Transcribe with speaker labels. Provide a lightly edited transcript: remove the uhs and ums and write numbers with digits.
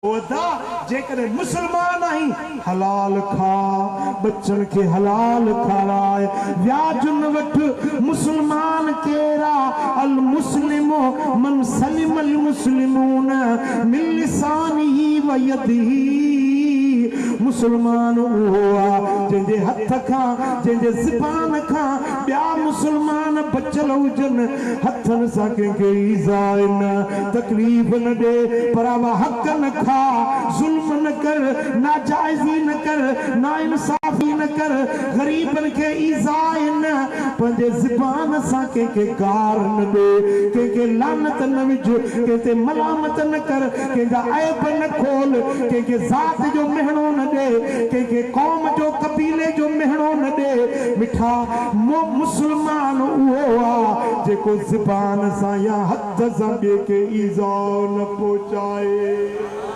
Speaker 1: او ادا! جيڪڏهن مسلمان آهين، حلال کاء، ٻچن کي حلال کاراء، وياج نه وٺ، مسلمان ڪير آ؟ المسلم من سلم المسلمون من لسانه ويده مسلمان اهو آ جنهن جي هٿ کان، جنهن جي زبان کان ٻيا مسلمان بچيل هجن، هٿن سان ڪنهن کي ايذاء نه، تڪليف نه ڏي، پراوا حق نه کاء، ظلم نه ڪر، ناجائزي نه ڪر، ناانصافي نه ڪر، غريبن کي ايذاء نه، پنهنجي زبان سان ڪنهن کي گار نه ڏي، ڪنهن کي لعنت نه وجهه، ڪنهن تي ملامت نه ڪر، ڪنهن جا عيب نه کول، ڪنهن کي ذات جو مهڻو نه ڏي، ڪنهن کي قوم جو قبيلي جو مهڻو نه ڏي. مٺا مسلمان اهو آ جيڪو زبان سان يا هٿ سان ٻئي کي ايذاء نه پهچائي.